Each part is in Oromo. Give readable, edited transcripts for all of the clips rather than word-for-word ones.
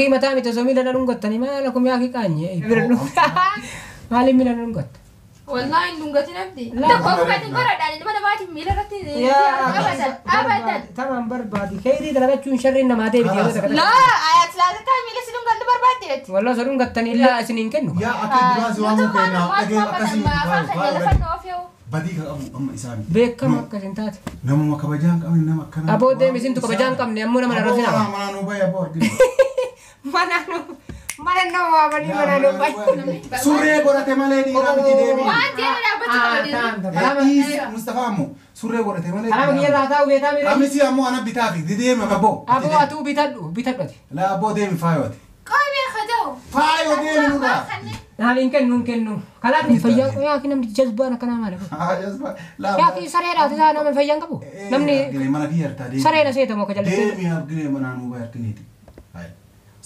Mataa miti osoo miila na dhungattanii maal akkuma yaaki qaanye. Maaliif miila na dhungatta? Wallahi hin dhungatin abdi. Tokko fudhatin godhadhaan ilma namaatiif miila irratti abadan abadan. Tamaan barbaadi. Kheyrii dalagachuun sharriin namaa deebiti yeroo takka takka. Laa ayat laazataa miila si dhungannu barbaaddeeti. Wallah osoo dhungattanii illaa isin hin kennu. Yaa akka duraa si waamuu kennaa dhagee akkasii Afaan keenya lafa noof yoo. Badii kan qabu amma isaani. Beekama akkas hin taate. Namuma kabajaa hin qabne nama akkanaa. Aboo deemi isintu kabajaa hin qabne ammoo nama narra sinaa. Aboo manaa nuu bahe aboo arginu. Mana nu mana nu waamanii mana nu bahe. Surree godhate malee dhiiraa miti deemi. Waan jeera dhaabbachuu qaba. Dhiisi Mustafaa ammoo surree godhate malee. Alama kiyya irraa taa'u beekaa miira. Qamisii ammoo ana bitaa fi deemi aboo. Aboo atuu bitadhu bitadhu ati. Laa aboo deemi faayooti. Qoomee kada'u. Faayoo deemi nurraa. Naaf hin kennu hin kennu. Kalaaf fayyaa yaa namni jazbaan akkanaa maali? Yaa ki sareedha isaa nama fayyaa hin qabu. Namni mana kiyya irraa deemi. Sareedha seetamoo akka jallatee. Deemi argine manaa nuu bahe argineeti.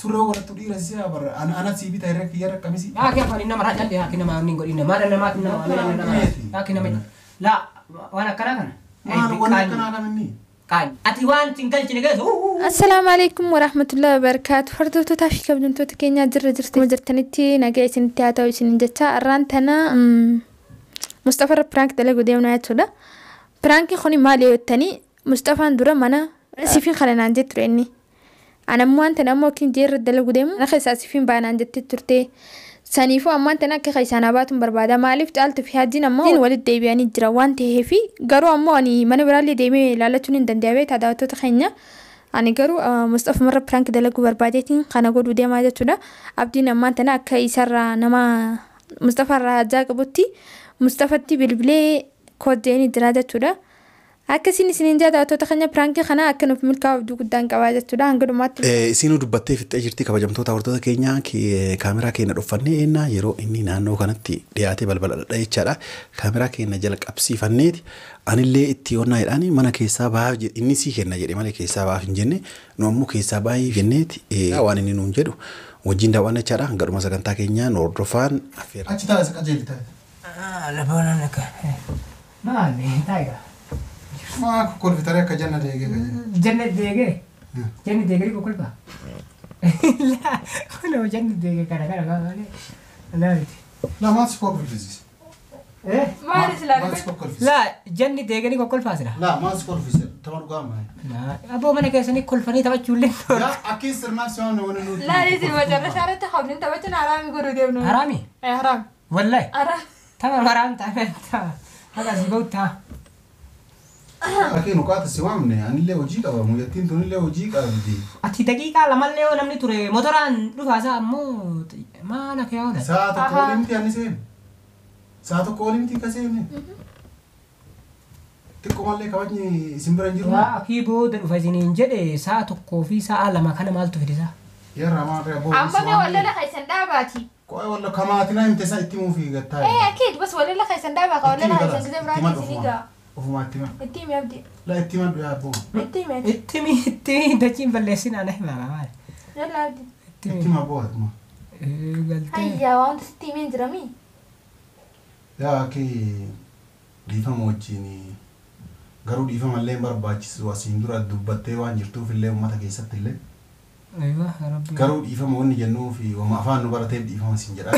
Surree godhattu dhiira si barra ana sii bita irra kiyya irra qamisii. Yaa ki afaan nama irraa jalli yaa ki nama hin godhin maal namaatti nama nama yaa ki nama laa waan akkanaa kana. Maal waan akkanaa kam inni? Qaani. Ati waan hin galchine keessa. Assalaamu alaikum warahmatullahi wabarakaatu. Hordoftoota fi kabajamtoota keenya jirra jirtu jirtanitti nagaa isinitti haa ta'u isinin jecha har'aan tana Mustafaa irra piraank dalaguu deemnaa jechuudha. Piraankiin kun maali yoo jettanii Mustafaan dura mana sifiin kana naan jette ture inni. Ana ammoo wanta ammoo yookiin jeerra dalaguu deemu mana keessaa sifiin baanaan jettee turte. Saniifuu ammaan tana akka keessaan baatuun barbaada. Maaliif caaltuu fi hajjiin ammoo walitti deebi'anii jira waan ta'eef garuu ammoo ani mana biraallee deemee ilaalachuun hin danda'amne beektaa daawwattoota keenya. Ani garuu Mustafaa marra piraank dalaguu barbaadeetiin kana godhuu deemaa jechuudha. Abdiin ammaan tana akka isarraa nama Mustafaa irraa hajjaa qabutti Mustafatti bilbilee koddeen jira jechuudha. Akkasiin isiniin jaa daawwattoota keenya piraankii kana akka nuuf milkaa'u abdii guddaan qabaa jechuudha. Hanga dhumaatti. Isinuu dubbattee fixxee jirti kabajamtoota hordoftoota keenya kaameraa keenya dhuffannee ennaa yeroo inni naannoo kanatti dhiyaatee balbala dhadha jechaadha. Kaameraa keenya jala qabsiifanneeti anillee itti yoonnaa jedhaani mana keessaa bahaaf jedhe inni sii kenna jedhe malee keessaa bahaaf hin jenne nu ammoo keessaa baay'ee jenneeti waan inni nuun jedhu wajjin daawwanna jechaadha. Hanga dhuma sagantaa keenyaa nu hordofaan affeera. Achi taa'e isa qajeeli taa'e. Lafa akka maali taayigaa. Maa kokkolfitaree akka janna deegee kan jedhu. Janna deegee? Janni deegee kokkolfaa? Laa kunoo janni deegee kana kana kana malee. Laa miti. Laa maal si kokkolfisiise? Maali silaa? Maal si kokkolfisiise? Laa janni deegee ni kokkolfaa silaa. Laa maal si kokkolfisiise? Tapha dhugaa maali? Laa aboo mana keessanii kolfanii taphachuullee. Yaa akki sirnaaf si waan wani nuti. Laa isin macarrashaa irratti hobnin taphachuun haraami godhuu deemnu. Haraami? Haraami. Wallahi. Haraami. Tapha haraam ta'a ta'a. Haqa si bahu ta'a. Akki nu qaata si waamne anillee hojii qaba muyyattiin tunillee hojii qabdi. Ati daqiiqaa lamallee yoo namni ture motoraan dhufaasaa ammoo maal akka yaa'u dha. Sa'a tokko olii miti ani seene. Sa'a tokko olii miti ka seene. Xiqqoo mallee kabajni isin bira hin jiru. Waa akii booda dhufa isiniin jedhe sa'a tokkoo fi sa'a lama kana maaltu fide isaa? Yarra maal ree aboo. Amma mee wallala keessan dhaabaati. Qo'ee walla kamaatina himte isaa itti himuufi gattaa. Ee akii bas wallala keessan dhaabaa ka wallala keessan gisee biraatii isinii ga'a. Ofuma itti hima. Itti himi abdi. Laa itti himadhu yaa abboo. Itti himi. Itti himi itti himi dachiin balleessin ana himaa maali. Yalla abdi. Itti hima abboo atuma. Galtee. Hayyaa waan sitti himeen jirami. Yaa akii dhiifama wajjin garuu dhiifama illee hin barbaachisu asiin dura dubbattee waan jirtuuf illee uummata keessatti illee. Aywa rabbi. Garuu dhiifama wanni jennuu fi wama afaan nu barateef dhiifama siin jedha.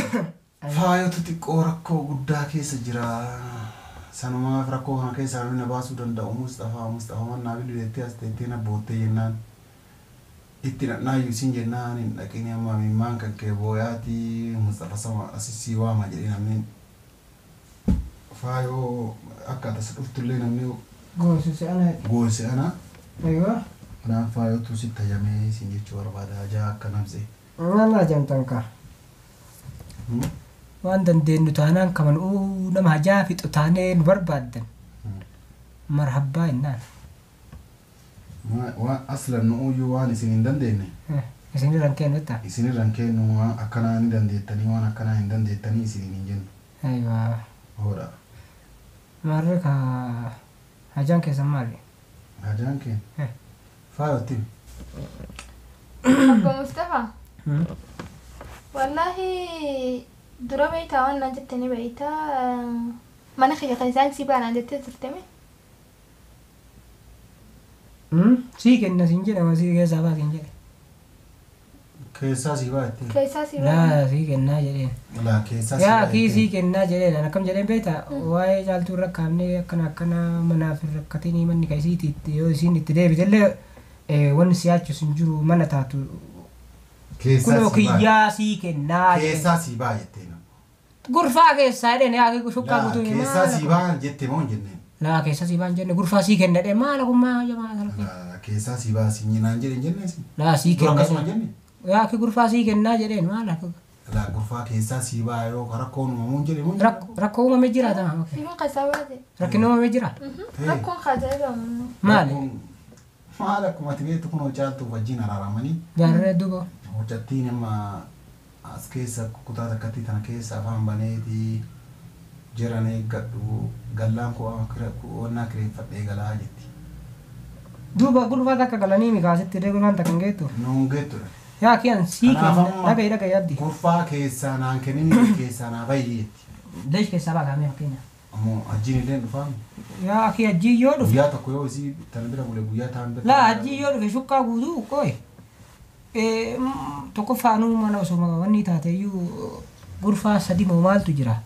Faayotu xiqqoo rakkoo guddaa keessa jira. Sanumaaf rakkoo kana keessaa namni na baasuu danda'u Mustafaa Mustafaa mannaa bilbileettee as teettee na boottee jennaan itti dhaqnaayyuu siin jennaan hin dhaqini amma mimmaan kan kee booyaatii Mustafa sama asisii waama jedhee namni faayoo akka atas dhuftullee namni Goosise ana. Goosise ana. Aywa. Kanaaf faayootu sitti hajamee siin jechuu barbaada hajaa akka namsee. Maal hajamtan kaa? Waan dandeenyu taanaan kaman nama hajaa fixu taanee nu barbaaddan. Marhabbaa innaan. Waan aslan nu iyyuu waan isin hin dandeenye. Isinirra hin kennu jettaa? Isinirra hin kennu waan akkanaa ni dandeettanii waan akkanaa hin dandeettanii isiniin hin jennu. Aywa. Hoodha. Maarree ka hajaan keessan maali? Hajaan keenya? Faayootti. Abba Mustafaa. Wallahi dura beektaa waan naan jettanii beektaa mana kiyya keessaan si baanaan jettee turte mee? Sii kenna siin jedhama sii keessaa baa siin jedhe. Keessaa sii baa jettee. Keessaa si baa. Laa sii kennaa jedheen. Laa keessaa sii Yaa baa akii jettee. sii kennaa jedheen. An akkam jedheen beektaa waa'ee caaltuu irra kaafnee akkana akkana manaaf hin rakkatinii manni ka isiitti itti yoo isiin itti deebitellee wanni si yaachisu hin jiru mana taatu. Keessaa Kunoo sii baa. kiyyaa sii kennaa jedheen. Keessaa sii baa jettee. Gurfaa keessaa jedheen yaa akii shukkaa Laa guutuu keessaa sii baa jettee moo hin jenneen? Laa keessaa sii baa hin jenne gurfaa sii kenna jedheen maala kun maa jamaa salphee. Laa keessaa sii baa sii naan jedhe hin jenne si. Laa sii Dura kenna. akkasuma hin jenne? Yaa akii gurfaa sii kennaa jedheen maala akka. Laa gurfaa keessaa sii baa yoo rakkoon uumamuu hin jedhe moo hin jenne? Rakkoo uumamee jira ta'a. Siifin keessaa baate. Rakkinni uumamee jira. Rakkoon kaajaa jedhamu. Maali? Maal akkuma ati beektu kunoo caaltuuf wajjin araaramanii Gaarree duuba. hojjattiin amma as keessa kutaa takkatti tana keessa afaan baneetii jiran eeggadhu gallaan koo onnaa kireeffadhee galaa jetti. Duuba gurfaa takka galanii mikaasitti illee gurfaan takka hin geettu. Nuun geettudha. Yaa kiyan sii Kanaaf kenna amma dhaga'i dhaga'i abdi. Gurfaa keessaa naan kennin keessaa naa bayyi jetti. Leesh keessaa baa kaamee fakkeenya. Ammoo ajjiin illee dhufaan Yaa akii ajjii yoo dhufe. guyyaa tokko yoo isii tana bira bule guyyaa ta'an bira. Laa ajjii yoo dhufe shukkaa guutuu qoy. Tokkoffaanuu mana osoo wanni taate iyyuu gurfaa sadi moo maaltu jira.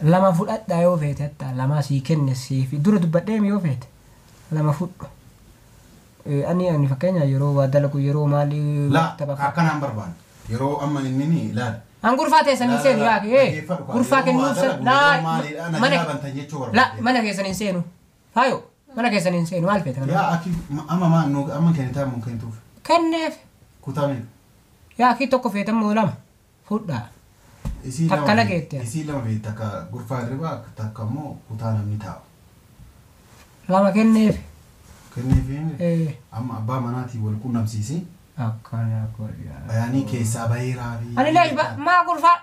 Lama fudhadhaa yoo feete hatta lama sii kenne siif dura dubbadheem yoo feete lama fudhu. Ani fakkeenya yeroo waa dalagu yeroo maali Laa akkanaan barbaanne yeroo amma inni ni ilaali. An gurfaa teessan hin seenu yaa kee gurfaa kennuuf laa laa mana bantan jechuu la barbaadde. mana keessan hin seenu faayo mana keessan hin seenu maal feete kana Yaa akki amma maa nu amma kennitaa mun kennituuf kenneef kutaa meeqa? yaa akii tokko feetammoo lama fudhaa Isii Takka lama na feeti. geette. Isii lama feeti takka gurfaa hirribaa takka immoo kutaa namni taa'u. Lama kenneef. Kenneef amma abbaa manaatiin wal qunnamsiisee Akkana godhaa. bayaanii keessaa baheeraa fi. Ani leesh maa gurfaa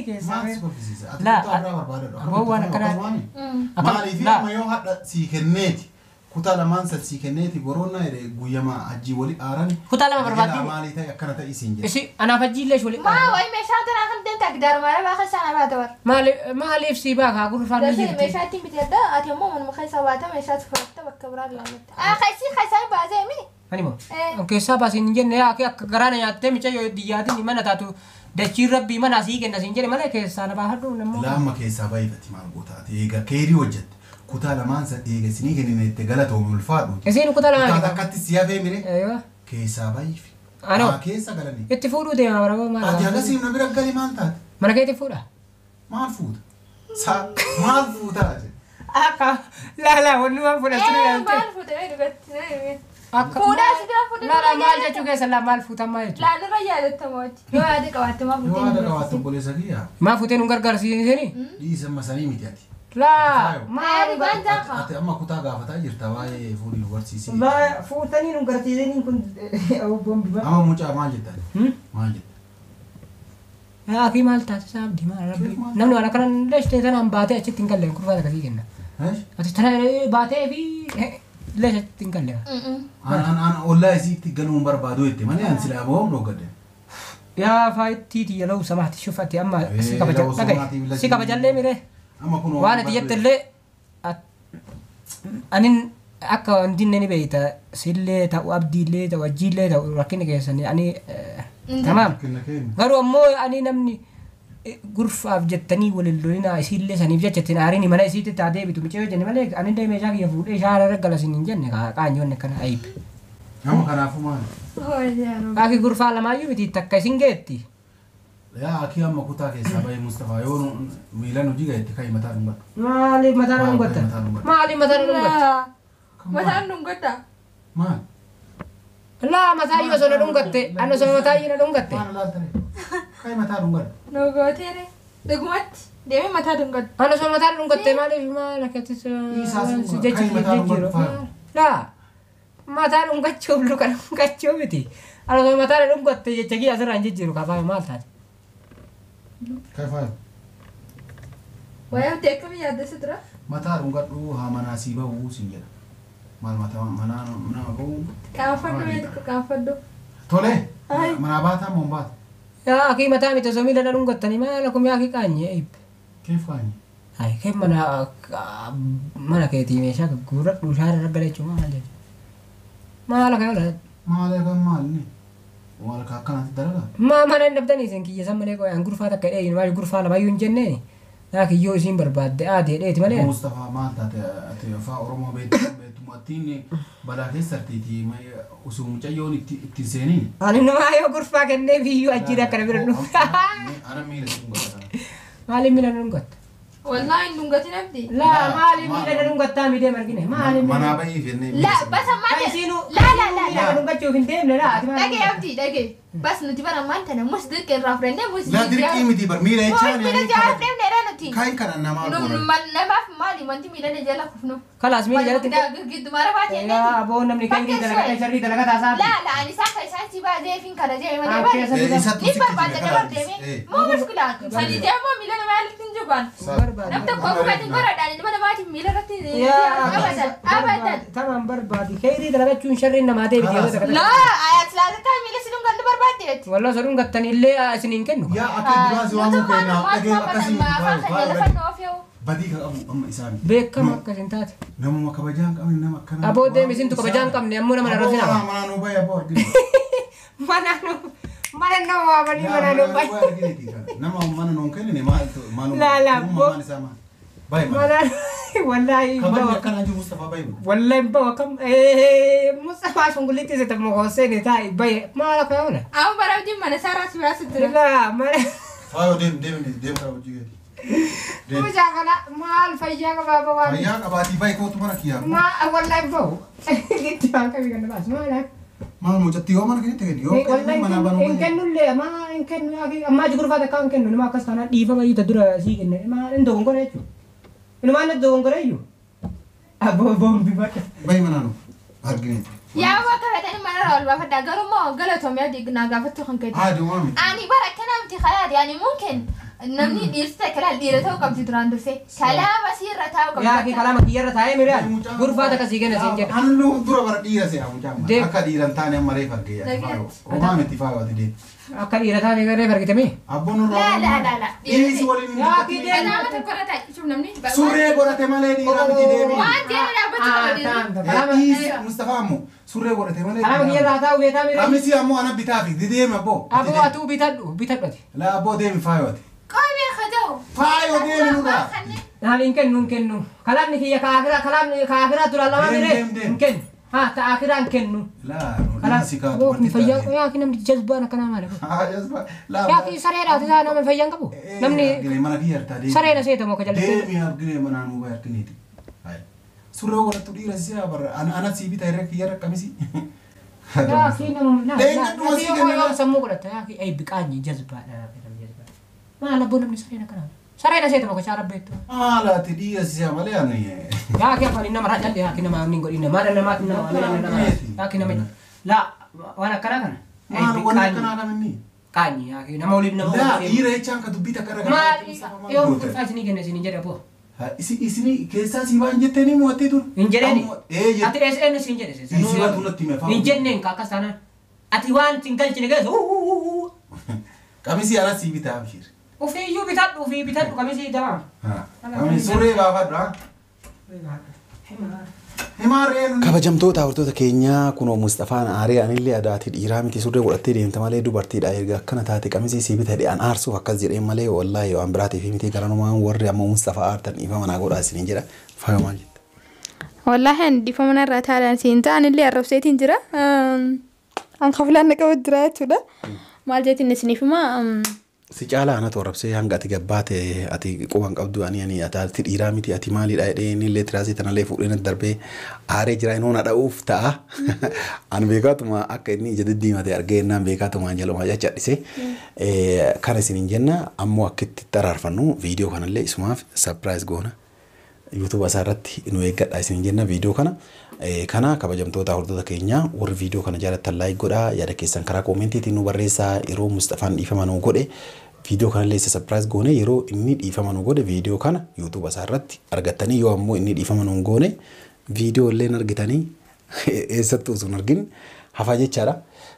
keessaa Maal bahe. si kolfisiisa? Ati Laa, kutaa biraa barbaadadhu. aboo waan akkanaa- Maaliif Laa. amma yoo hadha sii kenneeti kutaa lamaan san sii kenneeti boroonna jedhe guyyama hajjii wali aaran. Kutaa lama barbaaddi? Maalii ta'e akkana ta'e isiin jedhe. Isi anaaf hajjii leesh wali. Maa wayi meeshaa tanaa kan deemte agdaar maala baa keessaa na baata bara. Maaliif sii baakaa gurfaan ni Dafee jirti. meeshaa ittiin bitadha ati ammoo manuma keessaa baata meeshaa fudhatta bakka biraa laallata. Ah keessi keessaa hin baasee mi? Ani moo keessaa baasiin hin jenne yaa akka garaana nyaattee micayyoo diyyaatiin mana taatu dachiin rabbii mana sii kenna siin jedhe malee keessaa na baafadhu nammoo. Laama keessaa baay'ifati maal goota ati eega keerii hojjette kutaa lamaan san eega isinii kennine itti galatoomi ulfaadhu. Isiin kutaa lamaan Kutaa kenna. takkatti si hafee mire Eeyyoo. keessaa baay'ifi. Anoo. Haa keessa galanii. Itti fuudhuu deema bara maal. Ati akkasiif na bira gali maal taate? Mana keetti fuudha. Maal fuuta? Sa maal fuutaa jedhe? Akka laa laa wanni waan fudhachuu ni Maal danda'e. fuutee dhugatti na himi. Akka Fuudhaa si bira fuudhee laa laa maal jechuu keessa laa maal fuutan maal jechuudha. Laalirra yaadattamoo yoo yaada qabaatte maa Yoo fuutee haadha qabaatte obboleessa kiyyaa Maa fuutee nu gargaarsiisanii? dhiisa amma sanii miti ati. Laa maal Maal jaafa? Ati amma kutaa gaafataa jirta waa'ee fuudhii nu barsiisii. Maa fuutanii nu gargaarsiisanii kun obboon bifa. Amma mucaa maal jettan? Maal jetta? Akii maal taasisaa abdii maal rabbi namni waan akkanan leeshtee tanaan baatee achitti hin galle kurfaa akkasii kenna. Ati tana baatee fi leesh achitti hin galle. An an an ollaa isiitti galuu hin barbaadu jette malee an silaa bohom dhooggadde. Yaa faayittii tiyya lau samaati shufati amma si Eh, kabaja lau dhagaye samaati si kabajallee miree Amma kun waan ati jettellee anin akka wantinne ni beeyta sillee ta'u abdiillee ta'u ajjiillee ta'u rakkinni keessanii ani tamaam. Kenna kenna. Garuu ammoo ani namni gurfaaf jettanii walin lolinaa isiillee saniif jecha ittiin aariin mana isiitti taa deebitu micayyoo jenne malee anillee meeshaa kiyya fuudhee shaara irra gala isin hin jenne qaanyoonni akkana ayibe. Amma kanaafuu maali? Akki gurfaa lamaayyuu miti takka isin geetti. Yaa akii amma kutaa keessaa bahee Mustafaa yoo miilaan hojii gahetti ka'i mataa dhungadhu. Maaliif mataa na dhungatta? Maaliif mataa na dhungatta? Mataan dhungadha. Maal? Laa mataa iyyuu osoo na dhungatte ani osoo mataa iyyuu na dhungatte. Maal laaltare? Ka'i mataa dhungadhu. Nogooteere. Dhugumatti deemee mataa dhungadhu. Ani osoo mataa na dhungatte maaliif maal akkatti Isaa si dhunga. jechi Ka'i mataa dhungadhu faaya. Laa mataa dhungachuuf luka dhungachuu miti. Ani osoo mataa na dhungatte jecha kiyya asirraa hin jijjiiru kafaa maal taate? Ka'i faaya. Waa'ee abdii akkamii yaaddessa tura? Mataa dhungadhu haa manaa sii bahuu siin jedha. Maal mataa manaa nama bahuu? Qaanfadhu mee tokko qaanfadhu. Tole manaa baataa moo hin baatu? Yaa akii mataa miti osoo miila na dhungattanii maal akkuma yaa akii qaanye eebbe. Keef qaanye? Ay kee mana mana keetii meeshaa gurguradhu shaara irra gala jechuun maal jechuudha? Maal akka yoo Maal eegan maal inni? Waan akka akkanaatti dalagaa. Maa mana hin dhabdanii isin kiyya san malee qoyaan gurfaa takka dheeyin maal gurfaa lamayyuu hin jenneen. Naa kiyyoo isiin barbaadde aadee dheeti malee. Mustafaa maal taate ati afaan Oromoo beektu beektumattiin balaa keessa artiiti osoo mucayyoon itti seeniin. Ani namaa yoo gurfaa kennee biyyuu achiin akkana bira dhufu. Ana miila sun godhata. Maaliin miila dhungatta? Wallaahi hin dhungatin abdi. Laa maaliin miila dhungattaa midee margine maaliin miila. Manaa bahiif jennee. Laa bas ammaa Kan isiinuu laa laa laa miila dhungachuuf hin deemne laa ati maaliin. Dhagee abdi dhagee. Bas nuti bara ammaan tana mus dirqii irraa fudhannee mus Laa dirqii miti bar miila jechaan. Miila jala deemneedha nuti. Kan kana namaa goona. Namaaf maali wanti miila jala kufnu. Kalaas miila jalatti. Gidduma rafaa Yaa aboo namni keenya dalagata sharrii dalagata isaa. Laa laa ani isaa kan isaan si baasee fi kana jee malee Ah, bari. keessa Isattu Ni si barbaada dabar deemee. Moo mushkila sadi deemoo miila namaa irratti hin jubaan. Nam tokko ofumatiin godhadhaan ilma namaatiif miila irratti abadan abadan. Tamaan barbaadi kheyrii dalagachuun sharriin namaa deebiti yeroo takka. Laa ayat laa miila si dhungannu barbaaddeetti. Walloo isa dhungattan illee isin hin kennu. Yaa akka duraas waan keenyaaf dhagee akkasii Afaan kan jala fannoo of yoo. Badii kan qabu amma isaa miti. Beekama akkas hin taate. Namuma kabajaa hin qabne nama akkana. Aboo deemi isintu kabajaa hin qabne ammoo nama narratti nama. Aboo manaa nuu bahe aboo arginu. Mana nu mana nu waamanii mana nu bahe. Nama mana nuun kennine maaltu maaluma. Laa laa aboo. Maal isaa maal. Bahe maal. Mana wallaahi Kabajni bawa. akkanaa jiru Mustafaa bahe maal. Wallaahi bawa kam Mustafaa shungulitti isa tamma hooseen taa'i bahe maal akka yoona. Amma bara abdiin mana isaa raas biraas jira. Laa mana. Faayoo deem deem deem karaa hojii gadi. Deem. Mucaa kana maal fayyaa qabaa bawaa. Fayyaa qabaatii bahe kootu mana kiyyaa. Ma wallaahi bahu. Gitti waan qabii kan baas maal akka. Maal mucattii yoo mana kennite kenni yoo kenni mana banuu Hin kennullee maa hin kennu ammaa gurfaa takka hin kennu nama akkas taanaan dhiifama iyyuu dura sii kenne maa hin dogongore jechuudha. Inumaan na dogongore iyyuu. Aboo boombi bakka. Bahe manaa nu argineeti. Yaa bakka fedhanii mana irraa ol baafadha garuu immoo galatoomee adii naa gaafattu kan keeti. Haadhi waan miti. Ani bara akkana miti kayaati ani mumkin namni dhiirsi takka laal dhiira ta'uu qabdi duraan dursee kalaama siirra taa'uu qabdi. Yaa kee kalaama kiyyarra taa'ee miraan gurfaa takka sii kenna siin jedha. Annu dura bara dhiira se'a mucaan Deem. akka dhiira hin taane amma reef argee Dhageetti. Homaa miti faayoo ati deem. Akka dhiira taate garee argitame. Abboon nurraa. Laa laa laa laa. Dhiirsi waliin hin Yaa dubbatin. kee deem. Kalaama tokko irra taa'e namni. Surree godhate malee dhiira miti deemi. Waan jeera dhaabbachuu qaba dhiirri. Kalaama Dhiirsi Mustafaa ammoo surree godhate malee. kalaama kiyyarraa taa'u beetaa miraan. Qamisii ammoo ana bitaa fi deemi abboo. Aboo atuu bitadhu bitadhu ati. Laa abboo deemi faayoo ati. Qoomee kaja'u. Faayoo deemi nurraa. Naaf hin kennu hin kennu. Kalaamni kiyya kaafiraa kalaamni kaafiraa duraan lama Deem, miree deem, deem. hin kennu. Haa ta akiraa hin kennu. Laa dhiirsi kaatu Kalaam ni fayyaa yaa kee namni jazbaan akkanaa maali? Haa jazbaa. Laa. Yaa kee sareedhaati isaa nama fayyaa hin qabu. Namni mana kiyya hartaa deemi. sareedha seetamoo akka jallatee. Deemi argine manaa nuu bahe argineeti. Surree godhattu dhiira si'a barra ana sii bita irra kiyya rakkamisii. Yaa kee nama laa Leenca sii kenna. laa sammuu godhatta yaa kee ay biqaanyi jazbaadha jazbaadha. Maal abboo namni sareen akkanaa? Sareedha seetamoo akka caara beektu. Maalaati dhiira si'a malee ani. Yaa kee afaan nama rajjallee yaa kee nama hin godhin maal namaatti nama nama yaa kee nama laa waan akkanaa kana. Maal wanni akkanaa kam inni? Qaanyi yaa kee nama waliin nama Laa waliin. dhiira jechaan ka dubbii takka irra Maal yoo gurfaa isinii kenna isinii jedha boo. Isini keessaa sii waan jetteeni mo'attee dur. Hin jedheeni. Ee jette. Ati eessa eenyu siin jedhe? Isii waan natti hime afaan. Hin jenneen ka akkas taanaan. Ati waan sin galchine keessa Qamisii ana sii bitaa abshir. Ofiiyyuu bitadhu ofii bitadhu qamisii tamaa. Qamisii surree baafadhu haa. Himaa reenu. Kabajamtoota hordoftoota keenyaa kunoo Mustafaan aaree anillee adaati dhiiraa miti surree godhattee deemta malee dubartiidha erga akkana taate qamisii sii bitadhe an aarsuuf akkas jedheen malee wallaahi waan biraatiif miti garanumaan warri amma Mustafaa aartan dhiifama naa godhaa isiniin jedha faaya maal jetta. Wallaahi ani dhiifama narraa taadhaan siin ta'an illee arrabseetiin jira. An kafilaan na qabu jira jechuudha. Maal jeetiin isiniif himaa? Si caalaa anatu arrabsee hanga ati gabbaate ati quban qabdu ani ani ati dhiiraa miti ati maalidha jedhee inni illee tiraasii tanallee fuudhee natti darbee aaree jira inni na dha'uuf ta'a. Ani beekaatuma akka inni ija diddiimate argee innaan beekaatuma jaluma jechadhise. Kana isiniin jenna ammoo akka itti xaraarfannu viidiyoo kanallee isumaaf sapiraayiz goona. YouTube isaa irratti nu eeggadha isiniin jenna viidiyoo kana. Kana kabajamtoota hordoftoota keenyaa warri viidiyoo kana jaalattan laayik godhaa yaada keessan karaa koomentiitiin nu barreessaa yeroo Mustafaan dhiifama nu godhe viidiyoo kanallee isa sapiraayiz goone yeroo inni dhiifama nu godhe viidiyoo kana YouTube isaa irratti argattanii yoo ammoo inni dhiifama nu goone viidiyoo illee argitanii eessattuu osoo hin argin hafaa jechaadha.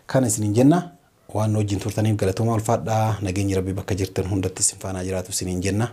Kana isiniin jenna waan nu wajjin turtaniif galatoomaa ulfaadhaa nageenyi rabbi bakka jirtan hundatti isin faanaa jiraatu isiniin jenna.